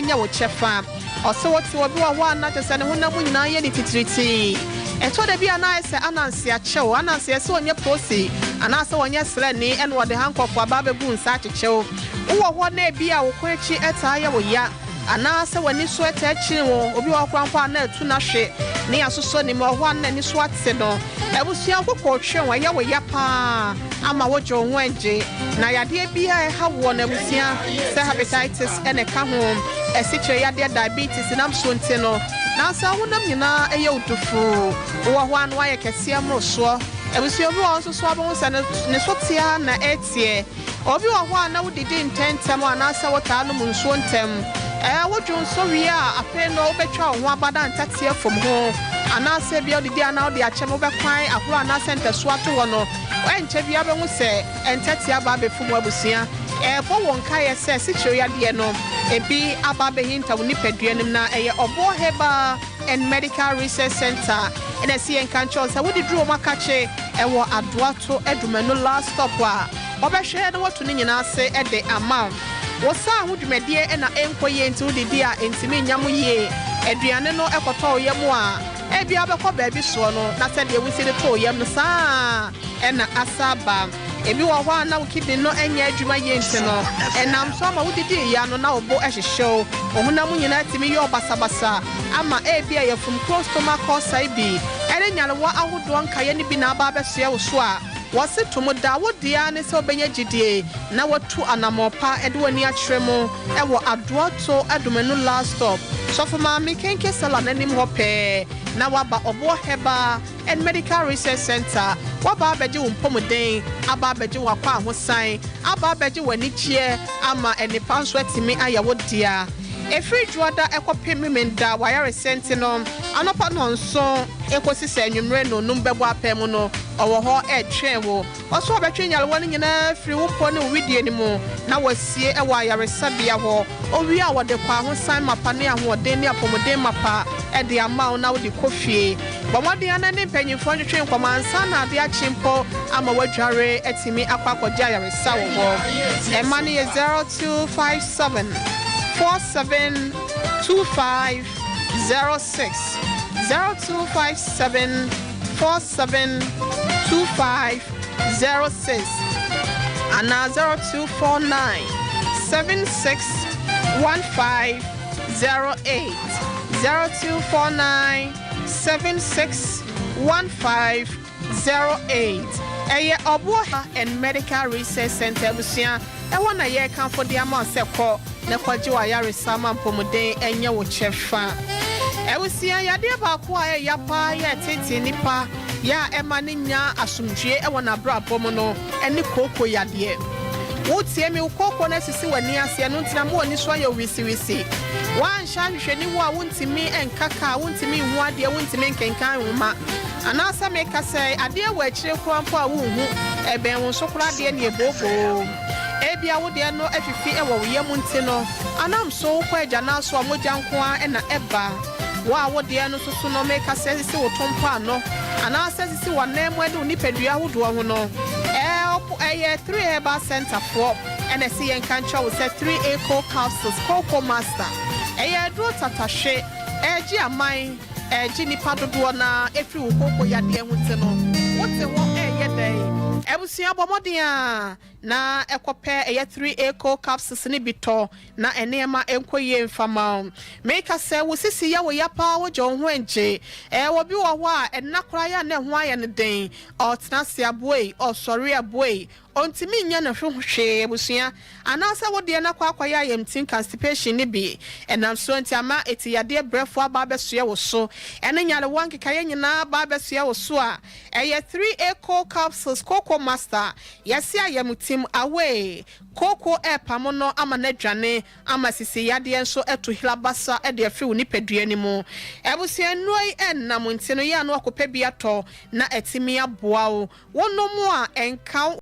Nyɛ wo kyɛfa. Ɔse wote obi wɔ hɔ a na kyerɛ sɛ ne honam mu nyinaa yɛ ne titiritii. Ɛtɔ da bi a na ayɛ sɛ ananse akyɛ wo. Ananse yɛ sɛ ɔnyɛ prosi anaasɛ ɔnyɛ srɛni ɛna ɔde hankɔfo aba abɛgu nsa akyekyɛ wo. Wowɔ hɔ na ebi a wo kɔn akyi taa yɛ wo ya anaasɛ w'ani so taa kyini wo. Obi wɔ hɔ koraa mpo a na atu no ahwe ne yɛasosɔ ne mu. Ɔwɔ hɔ a na n'ani so ate no. Abusua wo koko twe wo, ɛyɛ wo ya paa ama wogye wo ho ngye. Na yadeɛ biara a ɛha woɔ no abusua sɛ hepatitis na ɛka ho, asikyire yadeɛ, diabetes nam so nti no, nansa honam nyinaa yɛ wo dufuu. Wowɔ hɔ a na woayɛ kɛseɛ mmorosoɔ. Abusua obi wɔ hɔ nso so a wobɛhu sɛ ne so te ara na ɛreteɛ. Obi wɔ hɔ a na wodidi ntɛmntɛm anaasɛ wotaa nom nsuo ntɛm. Ɛɛ, wodwo nso wie a, afei no wobɛtwa wo ho aba na ntateɛ fam ho. Anaasɛ ebia wodidi a na wode akyɛm wobɛkwan ahorow anaasɛ ntasuo ato hɔ no, ɛnkyɛ biara wobɛhu sɛ ntateɛ aba abɛfum w'abusua. Ɛrebɔ wo nkaeɛ sɛ asikyire yadeɛ no, ebi aba abɛhinta wo nipadua no mu na ɛyɛ Ɔboɔ Herbal and Medical Research Centre na ɛse yɛnka nkyerɛ wo sɛ wode duru wɔn akakye ɛwɔ Adoato Adumanu last stop a, wɔbɛhwɛ na wɔatu ne nyinaa ase de ama wo. Wo saa ho dwumadie na ɛnkɔ yie nti wodidi a ɛntumi nnya mo yie. Aduane no kɔtɔ wo yam a, ebia wobɛkɔ baabi soɔ no na sɛdeɛ wosi de too yam no saa ara na asa aba. Ebi wɔ hɔ a na wo kidney no nyɛ adwuma yie nti no, ɛnam so ama wodidi ya no na wo bo hyehye wo. Wo honam nyinaa tumi yɛ wo basabasa ama ebia yafumkuro, stomach ulcer yi bi ne nyarewa ahodoɔ nkaeɛ no bi na aba abɛsoɛ wo so a, wɔse to mu da. Wo deɛ ara ne sɛ wobɛnya gyidie na woatu anammɔn pa de w'ani akyerɛ mu wɔ Adoato Adomanu last stop, Sɔfo Maame Kenke Salon anim hɔ pɛɛ na woaba Ɔboɔ Herbal and Medical Research Centre. Woaba abɛgye wo mpɔmuden, aba abɛgye w'akwahosan, aba abɛgye w'anigyeɛ ama nnepa nso atumi ayɛ wo dea. Ɛfiri Dwoada kɔpem Memenda w'ayaresa nti no, anɔpa nnɔnson kɔsi sɛ anwummerɛ nnɔnnum bɛbɔ apɛ mu no, ɔwɔ hɔ retwɛn wo. Ɔso ɔbɛtwe nyarewa no nyinaa afiri wo mpɔ ne wo wedeɛ no mu na wasie wɔ ayaresabea hɔ. Owie a, wɔde kwahosan mapa ne ahoɔden ne apɔmuden mapa de ama wo na wode kɔ fie. Bɔ mmɔden ara na ne mpanyimfoɔ ntwetwe nkɔmmɔ ansa na ade akye mpo ama woadware atumi akɔ akɔgye ayaresa wɔ hɔ. Ɛma no yɛ 0257 47 25 06, 0257 47 25 06 anaa 0249 76 15 08, 0249 76 15 08. Ɛyɛ Ɔboɔ and Medical Research Center abusua ɛhɔ na yɛrekamfo de ama wo sɛ kɔ na kɔgye w'ayaresa ma mpɔmuden ɛnyɛ wo kyɛfa. Abusua, yadeɛ baako a ɛyɛ paa yɛ tete nipa yɛ a ɛma ne nya asomdwie ɛwɔ n'abrabɔ mu no ɛne kooko yadeɛ. Wotie mi, wo kooko no asisi w'ani ase, ɛno ntina ma w'ani so ayɛ wisiwisi. Woanhyɛ ahwehwɛniwa a, wontumi nka kaa, wontumi nhu adeɛ, wontumi nkenkan nwoma. Anaasɛ meka sɛ adeɛ wɔ akyire koraa mpo a wonhu, ɛbɛn wo nso koraa adeɛ ne ɛbooboo. Ebia wo deɛ no afifi wɔ wo yam nti no, anam so wokɔ agyanaa so a mogya nko ara na ɛba. Wo a wo deɛ no soso no, meka sɛ sisi wo to mpo ano anaasɛ sisi w'anan mu ne wo nipadua ahodoɔ ho no, ɛyɛ 3 Herbal Center foɔ ɛna ɛsi yɛn ka nkyerɛ wo sɛ 3 Eco Capsules Coco Master ɛyɛ aduro tatahwe, ɛgye aman, ɛgye nipa dodoɔ na efiri wo kooko yadeɛ ho nti no, wote hɔ ɛyɛ dɛn? Abusua, bɔ mmɔden a na ɛkɔpɛ ɛyɛ 3 Eco Capsules ne bi tɔ na nneɛma nkɔ yie mfama wo. Meka sɛ wo sisi yɛ wo ya paa, wogye wo ho ngye. Ɛwɔ bi wɔ hɔ a ɛnna koraa yɛ a na ɛho ayɛ no den, ɔtena ase aboe, ɔsɔre aboe, ɔntumi nyɛ ne ho hwee. Abusua, anaasɛ wodeɛ no akɔ akɔyɛ ayamtim, constipation ne bi ɛnam so nti ama ɛti yadeɛ brɛfoɔ aba abɛsoɛ wo so ɛne nyarewa nkekaeɛ nyinaa aba abɛsoɛ wo so a, ɛyɛ 3 Eco Capsules Coco Master. Yɛse ayamtim away, kooko ɛɛpamo no ama no adwane, ama sisi yadeɛ nso ɛto hirabasa ɛde afiri wo nipadua no mu. Abusua, nnuro yi ɛnnam nti no yɛ ano akɔpɛ bi atɔ na ɛtumi aboa wo. Wonom a ɛnka wo.